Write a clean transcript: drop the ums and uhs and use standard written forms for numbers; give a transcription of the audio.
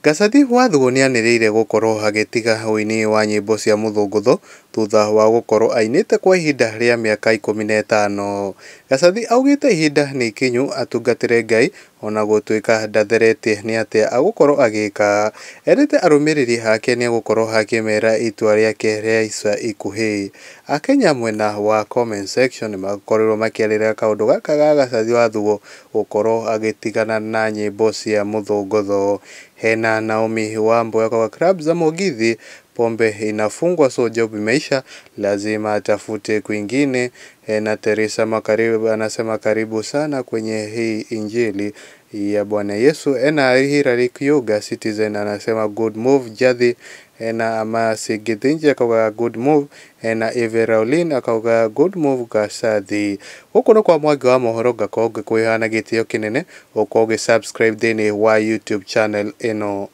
Gacathi Wathuũ nĩanĩrĩire gũkorwo agĩtiga ũini wa nyĩmbo cia mũthũngũtho thutha wa gũkorwo ainĩte kwa ihinda rĩa mĩaka 15. Gacathi augĩte ihinda nĩ ikinyu atungatĩre Ngai ona gũtuĩka ndatheretie nĩ atĩa agũkorwo agĩka. Erĩte arũmĩrĩri ake nĩegũkorwo akĩmera itua rĩake rĩa ica ikuhĩ. Akenya mwena wa comment section nĩmakorirwo makĩarĩrĩra kaũndũ gaka ga Gacathi Wathuũ gũkorwo agĩtigana na nyĩmbo cia mũthũngũtho. Hena Naomi Wambui akauga club za Mugithi pombe inafungwa so job imeisha, lazima atafute kwingine. Hena Teresa Makaribu anasema karibu sana kwenye hii injili ya Bwana Yesu. Hena Hilary Kyoga Citizen anasema good move Jathi. Hena Amasi Githinji akauga good move. Hena Eve Raulin akauga good move Gacathi. Gũkũ nĩ kwa Mwangi wa mohoro, ngakorwo ngĩkwĩha na gĩtĩo kĩnene ũkorwo ũgĩ subscribe thĩinĩ wa YouTube channel ĩno.